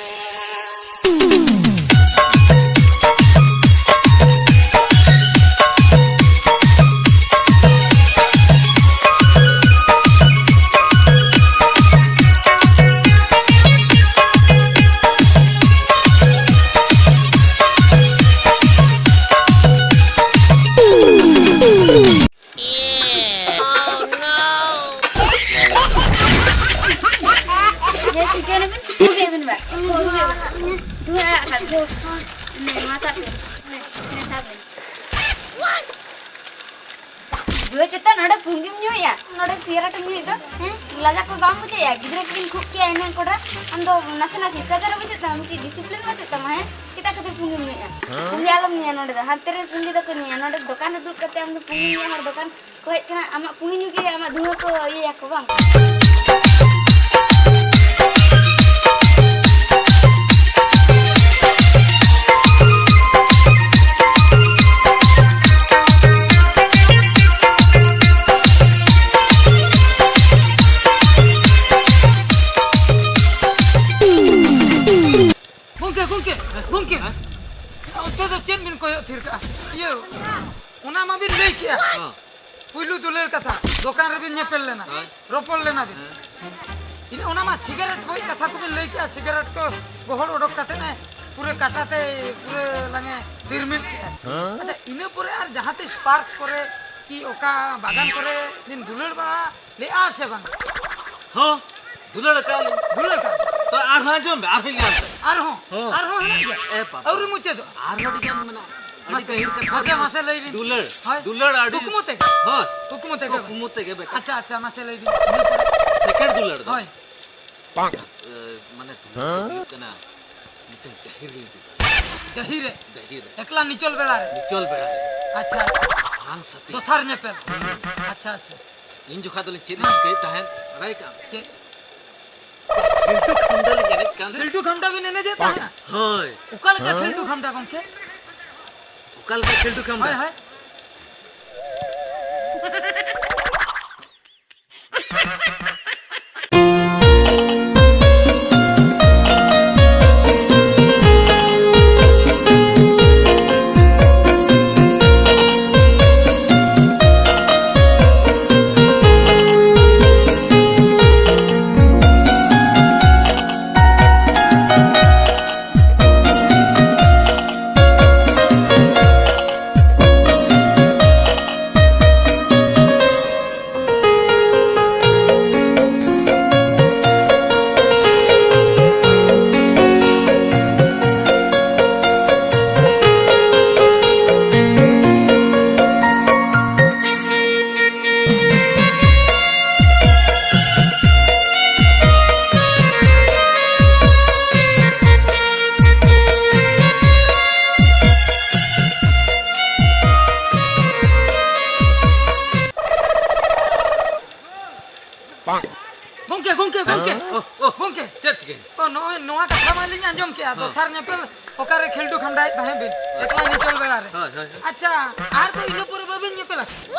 ᱪᱮᱛᱟ ᱱᱚᱰᱮ ᱯᱩᱸᱜᱤᱢ ᱧᱩᱭᱟ, ᱱᱚᱰᱮ ᱥᱤᱜᱟᱨᱮᱴ ᱮᱢ ᱧᱩᱭᱮᱫ ᱫᱚ? ᱦᱮᱸ, ᱞᱟᱡᱟ ᱠᱚ ᱵᱟᱢ ᱵᱩᱡᱷᱟᱹᱣᱮᱫᱼᱟ? ᱜᱤᱫᱽᱨᱟᱹ ᱠᱚᱵᱤᱱ ᱠᱷᱩᱜ ᱠᱮᱭᱟ ᱤᱱᱟᱹ ᱠᱚᱰᱟ᱾ ᱟᱢ ᱫᱚ ᱱᱟᱥᱮᱱᱟᱜ ᱥᱤᱥᱴᱟᱪᱟᱨ ᱦᱚᱸ ᱵᱟᱹᱪᱩᱜ ᱛᱟᱢᱟ, ᱢᱤᱫᱴᱤᱡ ᱰᱤᱥᱤᱯᱞᱤᱱ ᱵᱟᱹᱪᱩᱜ ᱛᱟᱢᱟ᱾ ᱦᱮᱸ, ᱪᱮᱫᱟᱜ ᱠᱷᱟᱹᱛᱤᱨ ᱯᱩᱸᱜᱤᱢ ᱧᱩᱭᱮᱫᱼᱟ? ᱯᱩᱸᱜᱤ ᱟᱞᱚᱢ ᱧᱩᱭᱟ ᱱᱚᱰᱮ ᱫᱚ, ᱦᱟᱱᱛᱮ ᱨᱮ ᱯᱩᱸᱜᱤ ᱫᱚᱠᱚ ᱧᱩᱭᱟ, ᱱᱚᱰᱮ ᱫᱚᱠᱟᱱ ᱨᱮ ᱫᱩᱲᱩᱵ ᱠᱟᱛᱮ ᱟᱢ ᱫᱚ ᱯᱩᱸᱜᱤ ᱧᱩᱭᱟ, ᱦᱚᱲ ᱫᱚᱠᱟᱱ ᱠᱚ ᱦᱮᱡ ᱠᱟᱱᱟ, ᱟᱢᱟᱜ ᱯᱩᱸᱜᱤ ᱧᱩ ᱜᱮ ᱟᱢᱟᱜ ᱫᱷᱩᱣᱟᱹ ᱠᱚ ᱤᱭᱟᱹᱭᱟᱠᱚ ᱵᱟᱝ? ᱜᱚᱝᱠᱮ, ᱜᱚᱝᱠᱮ, ᱜᱚᱝᱠᱮ, ᱚᱱᱛᱮ ᱫᱚ ᱪᱮᱫ ᱵᱤᱱ ᱠᱚᱭᱚᱜ ᱛᱷᱤᱨ ᱠᱟᱜᱼᱟ? ᱤᱭᱟᱹ, ᱚᱱᱟ ᱢᱟᱵᱤᱱ ᱞᱟᱹᱭ ᱠᱮᱜᱼᱟ᱾ ᱦᱮᱸ᱾ ᱯᱩᱭᱞᱩ ᱫᱩᱞᱟᱹᱲ ᱠᱟᱛᱷᱟ, ᱫᱚᱠᱟᱱ ᱨᱮᱵᱤᱱ ᱧᱮᱯᱮᱞ ᱞᱮᱱᱟ, ᱦᱳᱭ᱾ ᱨᱚᱯᱚᱲ ᱞᱮᱱᱟ ᱵᱤᱱ᱾ ᱦᱮᱸ᱾ ᱤᱱᱟᱹ ᱚᱱᱟ ᱢᱟ ᱥᱤᱜᱟᱨᱮᱴ ᱵᱚᱭ ᱠᱟᱛᱷᱟ ᱠᱚᱵᱤᱱ ᱞᱟᱹᱭ ᱠᱮᱜᱼᱟ, ᱥᱤᱜᱟᱨᱮᱴ ᱠᱚ ᱜᱚᱦᱚᱲ ᱚᱰᱚᱠ ᱠᱟᱛᱮ ᱮ ᱯᱩᱨᱟᱹ ᱠᱟᱴᱟ ᱛᱮ ᱯᱩᱨᱟᱹ ᱞᱟᱝᱮ ᱫᱤᱨᱢᱤᱨ ᱠᱮᱜᱼᱟ᱾ ᱦᱮᱸ᱾ ᱟᱪᱪᱷᱟ, ᱤᱱᱟᱹ ᱯᱚᱨᱮ ᱟᱨ ᱡᱟᱦᱟᱸ ᱛᱤᱥ ᱯᱟᱨᱠ ᱠᱚᱨᱮ ᱠᱤ ᱚᱠᱟ ᱵᱟᱜᱟᱱ ᱠᱚᱨᱮ ᱵᱤᱱ ᱫᱩᱞᱟᱹᱲ ᱵᱟᱲᱟ ᱞᱮᱜᱼᱟ ᱥᱮ ᱵᱟᱝ? ᱦᱚᱸ, ᱫᱩᱞᱟᱹᱲ ᱟᱠᱟᱫ ᱞᱤᱧ᱾ ᱫᱩᱞᱟᱹᱲ ᱟᱠᱟᱫ? ᱛᱚ ᱟᱨᱦᱚᱸ ᱟᱸᱡᱚᱢ ᱢᱮ, ᱟᱨᱦᱚᱸᱧ ᱞᱟᱹᱭ ᱟᱢ ᱠᱟᱱᱟ᱾ ᱟᱨᱦᱚᱸ? ᱦᱚᱸ᱾ ᱟᱨᱦᱚᱸ ᱦᱮᱱᱟᱜ ᱜᱮᱭᱟ? ᱮ ᱵᱟᱵᱟ᱾ ᱟᱹᱣᱨᱤ ᱢᱩᱪᱟᱹᱫᱚᱜᱼᱟ? ᱟᱨᱦᱚᱸ ᱟᱹᱰᱤ ᱜᱟᱱ ᱢᱮᱱᱟᱜᱼᱟ᱾ ᱟᱹᱰᱤ ᱢᱟᱥᱮ, ᱜᱟᱹᱦᱤᱨ ᱠᱟᱛᱷᱟ ᱢᱟᱥᱮ, ᱢᱮᱱᱟᱜᱼᱟ᱾ ᱢᱟᱥᱮ ᱞᱟᱹᱭ ᱵᱤᱱ᱾ ᱫᱩᱞᱟᱹᱲ, ᱦᱳᱭ᱾ ᱫᱩᱞᱟᱹᱲ ᱟᱹᱰᱤ ᱠᱩᱠᱢᱩ ᱛᱮᱜᱮ? ᱦᱳᱭ᱾ ᱠᱩᱠᱢᱩ ᱛᱮᱜᱮ ᱵᱮᱴᱟ᱾ ᱟᱪᱪᱷᱟ, ᱟᱪᱪᱷᱟ, ᱢᱟᱥᱮ ᱞᱟᱹᱭ ᱵᱤᱱ᱾ ᱤᱱᱟᱹ ᱯᱚᱨᱮ? ᱥᱮᱠᱮᱱᱰ ᱫᱩᱞᱟᱹᱲ ᱫᱚ᱾ ᱦᱳᱭ᱾ ᱮ, ᱢᱟᱱᱮ ᱫᱩᱞᱟᱹᱲ ᱫᱚ ᱦᱩᱭᱩᱜ ᱠᱟᱱᱟ ᱢᱤᱫᱴᱮᱱ ᱜᱟᱹᱦᱤᱨ ᱞᱤᱧ ᱫᱩᱞᱟᱹᱲ᱾ ᱜᱟᱹᱦᱤᱨ ᱨᱮ? ᱜᱟᱹᱦᱤᱨ ᱨᱮ᱾ ᱮᱠᱞᱟ ᱱᱤᱪᱚᱞ ᱵᱮᱲᱟ ᱨᱮ? ᱱᱤᱪᱚᱞ ᱵᱮᱲᱟ ᱨᱮ᱾ ᱟᱪᱪᱷᱟ, ᱟᱪᱪᱷᱟ᱾ ᱥᱟᱝ ᱥᱟᱛᱤ᱾ ᱫᱚᱥᱟᱨ ᱧᱮᱯᱮᱞ? ᱦᱩᱸ᱾ ᱟᱪᱪᱷᱟ, ᱟᱪᱪᱷᱟ᱾ ᱤᱧ ᱡᱚᱠᱷᱟ ᱫᱚᱞᱤᱧ ᱪᱮᱫ ᱞᱤᱧ ᱪᱤᱠᱟᱹᱭᱮᱫ ᱛᱟᱦᱮᱸᱫ, ᱵᱟᱲᱟᱭ ᱠᱟᱜ ᱟᱢ? ᱪᱮᱫ? ᱠᱷᱤᱞᱰᱩ ᱠᱷᱟᱢᱰᱟ ᱞᱤᱧ ᱮᱱᱮᱡ ᱠᱟᱱ ᱛᱟᱦᱮᱸᱫ᱾ ᱠᱷᱤᱞᱰᱩ ᱠᱷᱟᱢᱰᱟ ᱵᱤᱱ ᱮᱱᱮᱡᱮᱫ ᱛᱟᱦᱮᱸᱫ? ᱦᱳᱭ᱾ ᱚᱠᱟ ᱞᱮᱠᱟ ᱠᱷᱤᱞᱰᱩ ᱠᱷᱟᱢᱰᱟ ᱜᱚᱢᱠᱮ? ᱚᱠᱟ ᱞᱮᱠᱟ ᱠᱷᱤᱞᱰᱩ ᱠᱷᱟᱢᱰᱟ? ᱦᱳᱭ, ᱦᱳᱭ᱾ ᱜᱚᱢᱠᱮ, ᱜᱚᱢᱠᱮ, ᱚ, ᱚ, ᱜᱚᱢᱠᱮ᱾ ᱪᱮᱫ ᱪᱤᱠᱟᱹᱭᱮᱱᱟ? ᱛᱚ, ᱱᱚᱜᱼᱚᱭ ᱱᱚᱣᱟ ᱠᱟᱛᱷᱟ ᱢᱟᱞᱤᱧ ᱟᱸᱡᱚᱢ ᱠᱮᱜᱼᱟ, ᱦᱮᱸ᱾ ᱫᱚᱥᱟᱨ ᱧᱮᱯᱮᱞ ᱚᱠᱟᱨᱮ ᱠᱷᱮᱞᱰᱩ ᱠᱷᱟᱢᱰᱟᱭᱮᱫ ᱛᱟᱦᱮᱸ ᱵᱤᱱ, ᱦᱳᱭ᱾ ᱮᱠᱞᱟ ᱧᱮᱯᱮᱞ ᱵᱮᱲᱟ ᱨᱮ᱾ ᱦᱳᱭ, ᱦᱳᱭ, ᱦᱳᱭ᱾ ᱟᱪᱪᱷᱟ, ᱟᱨ ᱫᱚ ᱤᱱᱟᱹ ᱯᱚᱨᱮ ᱵᱟᱹᱵᱤᱱ ᱧᱮᱯᱮᱞᱟ?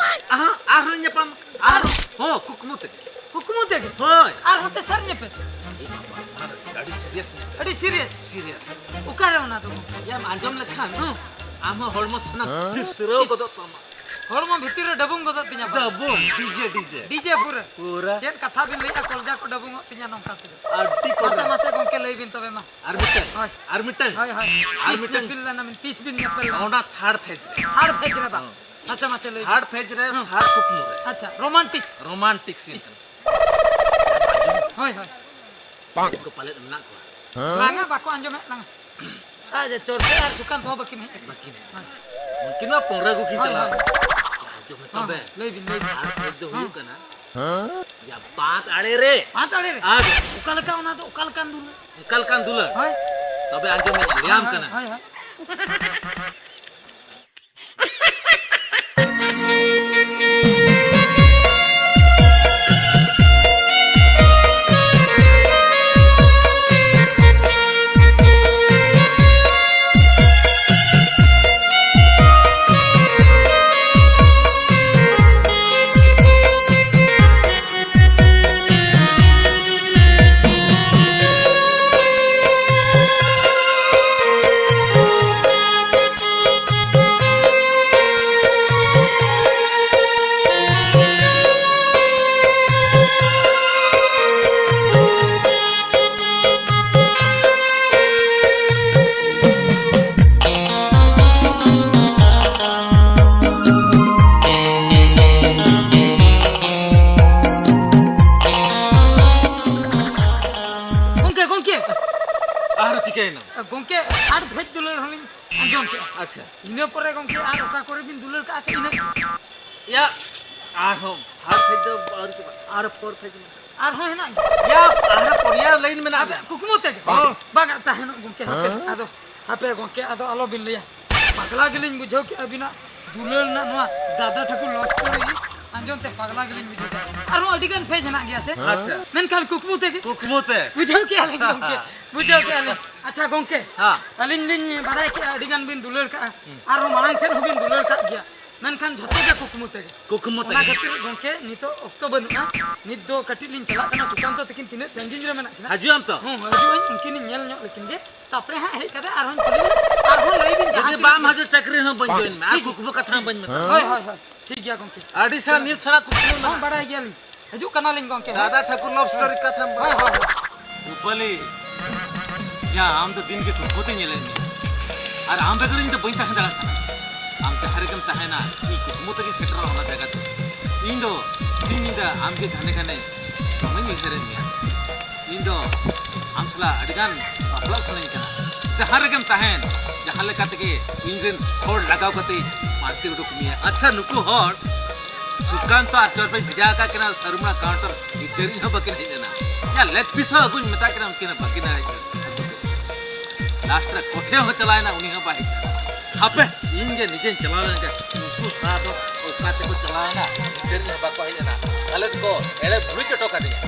ᱟᱦᱟ, ᱟᱨᱦᱚᱸ ᱧᱟᱯᱟᱢ᱾ ᱟᱨ? ᱦᱚᱸ, ᱠᱩᱠᱢᱩ ᱛᱮᱜᱮ᱾ ᱠᱩᱠᱢᱩ ᱛᱮᱜᱮ? ᱦᱳᱭ᱾ ᱟᱨᱦᱚᱸ ᱛᱮᱥᱟᱨ ᱧᱮᱯᱮᱞ? ᱟᱹᱰᱤ serious᱾ ᱟᱹᱰᱤ serious? Serious᱾ ᱚᱠᱟᱨᱮ ᱚᱱᱟ ᱫᱚ? ᱭᱟᱢ ᱟᱸᱡᱚᱢ ᱞᱮᱠᱷᱟᱱ, ᱦᱮᱸ᱾ ᱟᱢ ᱦᱚᱸ ᱦᱚᱲᱢᱚ ᱥᱟᱱᱟᱢ ᱦᱮᱸ? ᱥᱤᱨᱥᱤᱨᱟᱹᱣ ᱤᱥ᱾ ᱜᱚᱫᱚᱜ ᱛᱟᱢᱟ᱾ ᱦᱚᱲᱢᱚ ᱵᱷᱤᱛᱤᱨ ᱨᱮ ᱰᱟᱹᱵᱩᱝ ᱜᱚᱫᱚᱜ ᱛᱤᱧᱟ ᱵᱟᱝ? ᱰᱟᱹᱵᱩᱝ, DJ, DJ᱾ DJ ᱯᱩᱨᱟᱹ᱾ ᱯᱩᱨᱟᱹ᱾ ᱪᱮᱫ ᱠᱟᱛᱷᱟ ᱵᱤᱱ ᱞᱟᱹᱭᱮᱜᱼᱟ, ᱠᱚᱞᱡᱟ ᱠᱚ ᱰᱟᱹᱵᱩᱝᱚᱜ ᱛᱤᱧᱟ ᱱᱚᱝᱠᱟ ᱛᱮᱫᱚ᱾ ᱟᱹᱰᱤ ᱢᱟᱥᱮ, ᱠᱚᱞᱡᱟ᱾ ᱢᱟᱥᱮ ᱜᱚᱢᱠᱮ ᱞᱟᱹᱭ ᱵᱤᱱ ᱛᱚᱵᱮ ᱢᱟ᱾ ᱟᱨ ᱢᱤᱫᱴᱟᱝ, ᱦᱳᱭ᱾ ᱟᱨ ᱢᱤᱫᱴᱟᱝ᱾ ᱦᱳᱭ, ᱦᱳᱭ᱾ ᱟᱨ ᱛᱤᱥ ᱢᱤᱫᱴᱟᱝ᱾ ᱧᱮᱯᱮᱞ ᱞᱮᱱᱟ ᱵᱤᱱ, ᱛᱤᱥ ᱵᱤᱱ ᱧᱮᱯᱮᱞ ᱞᱮᱱᱟ? ᱚᱱᱟ third phase ᱨᱮ᱾ Third phase ᱨᱮ ᱵᱟᱝ? ᱦᱚᱸ᱾ ᱟᱪᱪᱷᱟ, ᱢᱟᱥᱮ ᱞᱟᱹᱭ ᱵᱤᱱ᱾ Third phase ᱨᱮ, ᱦᱩᱸ᱾ Third ᱠᱩᱠᱢᱩ ᱨᱮ᱾ ᱟᱪᱪᱷᱟ, romantic᱾ Romantic scene᱾ ᱤᱥ᱾ ᱦᱳᱭ, ᱦᱳᱭ᱾ ᱩᱱᱠᱩ ᱯᱟᱞᱮᱫ ᱢᱮᱱᱟᱜ ᱠᱚᱣᱟ᱾ ᱵᱟᱝᱟ, ᱵᱟᱠᱚ ᱟᱸᱡᱚᱢᱮᱫ ᱞᱟᱝᱟ᱾ ᱟᱪᱪᱷᱟ, ᱪᱚᱨᱪᱟ ᱟᱨ ᱥᱩᱠᱟᱱᱛ ᱦᱚᱸ ᱵᱟᱹᱠᱤᱱ ᱦᱮᱡ ᱟᱠᱟᱱᱟ᱾ ᱵᱟᱹᱠᱤᱱ ᱦᱮᱡ ᱟᱠᱟᱱᱟ᱾ ᱦᱳᱭ᱾ ᱩᱱᱠᱤᱱ ᱢᱟ ᱯᱚᱱᱨᱚ ᱜᱮᱠᱤᱱ ᱦᱳᱭ, ᱪᱟᱞᱟᱣ ᱦᱳᱭ᱾ ᱟᱠᱟᱱᱟ᱾ ᱟᱸᱡᱚᱢ ᱢᱮ ᱦᱚᱸ, ᱛᱚᱵᱮ᱾ ᱞᱟᱹᱭ ᱵᱤᱱ, ᱞᱟᱹᱭ ᱵᱤᱱ᱾ Third phase ᱫᱚ ᱦᱩᱭᱩᱜ ᱦᱚᱸ᱾ ᱠᱟᱱᱟ, ᱦᱮᱸ? ᱡᱟ ᱵᱟᱸᱫ ᱟᱲᱮ ᱨᱮ᱾ ᱵᱟᱸᱫ ᱟᱲᱮ ᱨᱮ? ᱟᱨ ᱚᱠᱟ ᱞᱮᱠᱟ ᱚᱱᱟ ᱫᱚ, ᱚᱠᱟ ᱞᱮᱠᱟᱱ ᱫᱩᱞᱟᱹᱲ? ᱚᱠᱟ ᱞᱮᱠᱟᱱ ᱫᱩᱞᱟᱹᱲ? ᱦᱳᱭ᱾ ᱛᱚᱵᱮ ᱟᱸᱡᱚᱢ ᱢᱮ, ᱞᱟᱹᱭᱟᱢ ᱦᱳᱭ, ᱠᱟᱱᱟ᱾ ᱦᱳᱭ, ᱦᱳᱭ᱾ ᱜᱚᱢᱠᱮ, ᱜᱚᱢᱠᱮ᱾ ᱟᱨᱦᱚᱸ ᱪᱤᱠᱟᱹᱭᱮᱱᱟ? ᱜᱚᱢᱠᱮ, ᱟᱨ ᱵᱷᱮᱡᱽ ᱫᱩᱞᱟᱹᱲ ᱦᱚᱸᱞᱤᱧ ᱟᱸᱡᱚᱢ ᱠᱮᱜᱼᱟ᱾ ᱟᱪᱪᱷᱟ᱾ ᱤᱱᱟᱹ ᱯᱚᱨᱮ ᱜᱚᱢᱠᱮ ᱟᱨ ᱚᱠᱟ ᱠᱚᱨᱮ ᱵᱤᱱ ᱫᱩᱞᱟᱹᱲ ᱠᱟᱜᱼᱟ ᱥᱮ ᱤᱱᱟᱹ? ᱭᱟ, ᱟᱨᱦᱚᱸ third phase ᱫᱚ ᱟᱹᱣᱨᱤ ᱪᱟᱵᱟᱜ, ᱟᱨᱦᱚᱸ fourth phase ᱢᱮᱱᱟᱜᱼᱟ᱾ ᱟᱨᱦᱚᱸ ᱦᱮᱱᱟᱜ ᱜᱮᱭᱟ? ᱭᱟ, ᱟᱨᱦᱚᱸ ᱯᱚᱨᱭᱟ line ᱢᱮᱱᱟᱜ ᱟᱯᱮ ᱜᱮᱭᱟ᱾ ᱠᱩᱠᱢᱩ ᱛᱮᱜᱮ? ᱦᱳᱭ᱾ ᱚ, ᱵᱟᱝᱟ, ᱛᱟᱦᱮᱱᱚᱜ ᱜᱚᱢᱠᱮ, ᱦᱟᱯᱮ, ᱦᱮᱸ? ᱟᱫᱚ ᱦᱟᱯᱮ ᱜᱚᱢᱠᱮ, ᱟᱫᱚ ᱟᱞᱚᱵᱤᱱ ᱞᱟᱹᱭᱟ᱾ ᱯᱟᱜᱽᱞᱟ ᱜᱮᱞᱤᱧ ᱵᱩᱡᱷᱟᱹᱣ ᱠᱮᱜᱼᱟ ᱟᱹᱵᱤᱱᱟᱜ ᱫᱩᱞᱟᱹᱲ ᱨᱮᱱᱟᱜ ᱱᱚᱣᱟ ᱫᱟᱫᱟ ᱴᱷᱟᱹᱠᱩᱨ love story᱾ ᱟᱸᱡᱚᱢ ᱛᱮ ᱯᱟᱜᱽᱞᱟ ᱜᱮᱞᱤᱧ ᱵᱩᱡᱷᱟᱹᱣ ᱠᱮᱫᱟ᱾ ᱟᱨᱦᱚᱸ ᱟᱹᱰᱤ ᱜᱟᱱ ᱯᱷᱮᱡᱽ ᱦᱮᱱᱟᱜ ᱜᱮᱭᱟ ᱥᱮ? ᱟᱪᱪᱷᱟ᱾ ᱢᱮᱱᱠᱷᱟᱱ ᱠᱩᱠᱢᱩ ᱛᱮᱜᱮ᱾ ᱠᱩᱠᱢᱩ ᱛᱮ᱾ ᱵᱩᱡᱷᱟᱹᱣ ᱠᱮᱜᱼᱟ ᱞᱤᱧ ᱜᱚᱢᱠᱮ, ᱵᱩᱡᱷᱟᱹᱣ ᱠᱮᱜᱼᱟ ᱞᱤᱧ᱾ ᱟᱪᱪᱷᱟ ᱜᱚᱢᱠᱮ, ᱦᱮᱸ᱾ ᱟᱹᱞᱤᱧ ᱞᱤᱧ ᱵᱟᱲᱟᱭ ᱠᱮᱜᱼᱟ ᱟᱹᱰᱤ ᱜᱟᱱ ᱵᱤᱱ ᱫᱩᱞᱟᱹᱲ ᱠᱟᱜᱼᱟ, ᱟᱨᱦᱚᱸ ᱢᱟᱲᱟᱝ ᱥᱮᱫ ᱦᱚᱸᱵᱤᱱ ᱫᱩᱞᱟᱹᱲ ᱠᱟᱜ ᱜᱮᱭᱟ, ᱢᱮᱱᱠᱷᱟᱱ ᱡᱷᱚᱛᱚ ᱜᱮ ᱠᱩᱠᱢᱩ ᱛᱮᱜᱮ᱾ ᱠᱩᱠᱢᱩ ᱚᱱᱟ ᱛᱮᱜᱮ᱾ ᱠᱷᱟᱹᱛᱤᱨ ᱜᱚᱢᱠᱮ ᱱᱤᱛᱚᱜ ᱚᱠᱛᱚ ᱵᱟᱹᱱᱩᱜᱼᱟ᱾ ᱱᱤᱛ ᱫᱚ ᱠᱟᱹᱴᱤᱡ ᱞᱤᱧ ᱪᱟᱞᱟᱜ ᱠᱟᱱᱟ, ᱥᱩᱠᱟᱱᱛᱚ ᱛᱟᱹᱠᱤᱱ ᱛᱤᱱᱟᱹᱜ ᱥᱟᱺᱜᱤᱧ ᱨᱮ ᱢᱮᱱᱟᱜ ᱠᱤᱱᱟ᱾ ᱦᱤᱡᱩᱜ ᱟᱢ ᱛᱚ? ᱦᱚᱸ, ᱦᱤᱡᱩᱜ ᱟᱹᱧ, ᱩᱱᱠᱤᱱᱤᱧ ᱧᱮᱞ ᱧᱚᱜ ᱞᱮᱠᱤᱱ ᱜᱮ, ᱛᱟᱨᱯᱚᱨᱮ ᱦᱟᱸᱜ ᱦᱮᱡ ᱠᱟᱛᱮ ᱟᱨᱦᱚᱸᱧ ᱠᱩᱞᱤ ᱵᱤᱱᱟ, ᱟᱨᱦᱚᱸ ᱞᱟᱹᱭ ᱵᱤᱱ ᱡᱟᱦᱟᱸ ᱡᱩᱫᱤ ᱛᱤᱱᱟᱹᱜ ᱵᱟᱢ ᱜᱮ᱾ ᱦᱤᱡᱩᱜ ᱪᱟᱹᱠᱨᱤ ᱦᱚᱸ ᱵᱟᱹᱧ ᱴᱷᱤᱠ᱾ ᱡᱚᱭᱮᱱ ᱢᱮ, ᱟᱨ ᱴᱷᱤᱠ᱾ ᱠᱩᱠᱢᱩ ᱠᱟᱛᱷᱟ ᱦᱚᱸ ᱵᱟᱹᱧ ᱢᱮᱛᱟᱢᱟ᱾ ᱦᱳᱭ, ᱦᱳᱭ, ᱦᱳᱭ, ᱴᱷᱤᱠ ᱜᱮᱭᱟ ᱜᱚᱢᱠᱮ᱾ ᱟᱹᱰᱤ ᱥᱟᱨ ᱱᱤᱛ ᱥᱮᱬᱟ ᱠᱩᱠᱢᱩ ᱦᱚᱸ ᱢᱮᱱᱟᱜᱼᱟ᱾ ᱵᱟᱲᱟᱭ ᱜᱮᱭᱟᱞᱤᱧ, ᱦᱤᱡᱩᱜ ᱠᱟᱱᱟᱞᱤᱧ ᱜᱚᱢᱠᱮ᱾ ᱫᱟᱫᱟ ᱴᱷᱟᱹᱠᱩᱨ love story ᱠᱟᱛᱷᱟᱢ ᱦᱳᱭ, ᱦᱳᱭ, ᱦᱳᱭ᱾ ᱨᱩᱯᱟᱞᱤ, ᱭᱟ, ᱟᱢ ᱫᱚ ᱫᱤᱱ ᱜᱮ ᱠᱩᱠᱢᱩ ᱛᱮᱧ ᱧᱮᱞᱮᱫ ᱢᱮᱭᱟ, ᱟᱨ ᱟᱢ ᱵᱮᱜᱚᱨ ᱤᱧ ᱫᱚ ᱵᱟᱹᱧ ᱛᱟᱦᱮᱸ ᱫᱟᱲᱮᱭᱟᱜ ᱠᱟᱱᱟ᱾ ᱟᱢ ᱡᱟᱦᱟᱸ ᱨᱮᱜᱮᱢ ᱛᱟᱦᱮᱱᱟ, ᱤᱧ ᱠᱩᱠᱢᱩ ᱛᱮᱜᱮᱧ ᱥᱮᱴᱮᱨᱚᱜᱼᱟ ᱚᱱᱟ ᱡᱟᱭᱜᱟ ᱛᱮ᱾ ᱤᱧ ᱫᱚ ᱥᱤᱧ ᱧᱤᱫᱟᱹ ᱟᱢ ᱜᱮ ᱜᱷᱟᱱᱮ ᱜᱷᱟᱱᱮ ᱫᱚᱢᱮᱧ ᱩᱭᱦᱟᱹᱨᱮᱫ ᱢᱮᱭᱟ᱾ ᱤᱧ ᱫᱚ ᱟᱢ ᱥᱟᱞᱟᱜ ᱟᱹᱰᱤ ᱜᱟᱱ ᱵᱟᱯᱞᱟᱜ ᱥᱟᱱᱟᱧ ᱠᱟᱱᱟ᱾ ᱡᱟᱦᱟᱸ ᱨᱮᱜᱮᱢ ᱛᱟᱦᱮᱱ, ᱡᱟᱦᱟᱸ ᱞᱮᱠᱟ ᱛᱮᱜᱮ ᱤᱧ ᱨᱮᱱ ᱦᱚᱲ ᱞᱟᱜᱟᱣ ᱠᱟᱛᱮ ᱯᱟᱱᱛᱮ ᱩᱰᱩᱠ ᱢᱮᱭᱟ᱾ ᱟᱪᱪᱷᱟ, ᱱᱩᱠᱩ ᱦᱚᱲ ᱥᱩᱠᱟᱱᱛᱚ ᱟᱨ ᱪᱚᱨᱯᱮᱧ ᱵᱷᱮᱡᱟ ᱟᱠᱟᱫ ᱠᱤᱱᱟ ᱥᱟᱹᱨᱩᱢᱲᱟ counter, ᱱᱤᱛ ᱫᱷᱟᱹᱨᱤᱡ ᱦᱚᱸ ᱵᱟᱹᱠᱤᱱ ᱦᱮᱡ ᱞᱮᱱᱟ᱾ ᱭᱟ, leg piece ᱦᱚᱸ ᱟᱹᱜᱩᱧ ᱢᱮᱛᱟ ᱠᱤᱱᱟ, ᱩᱱᱠᱤᱱ ᱦᱚᱸ ᱵᱟᱹᱠᱤᱱ ᱦᱮᱡ ᱞᱮᱱᱟ᱾ Last ᱨᱮ ᱠᱚᱴᱷᱮ ᱦᱚᱸ ᱪᱟᱞᱟᱣ ᱮᱱᱟ, ᱩᱱᱤ ᱦᱚᱸ ᱵᱟᱭ ᱦᱮᱡ ᱞᱮᱱᱟ᱾ ᱦᱟᱯᱮ, ᱤᱧ ᱜᱮ ᱱᱤᱡᱮᱧ ᱪᱟᱞᱟᱣ ᱞᱮᱱ ᱜᱮ, ᱩᱱᱠᱩ ᱥᱟᱶ ᱫᱚ ᱚᱠᱟ ᱛᱮᱠᱚ ᱪᱟᱞᱟᱣ ᱮᱱᱟ, ᱱᱤᱛ ᱫᱷᱟᱹᱨᱤᱡ ᱦᱚᱸ ᱵᱟᱠᱚ ᱦᱮᱡ ᱞᱮᱱᱟ᱾ ᱟᱞᱮ ᱫᱚᱠᱚ ᱮᱲᱮ ᱵᱷᱩᱲᱤ ᱦᱚᱴᱚ ᱠᱟᱫᱤᱧᱟ᱾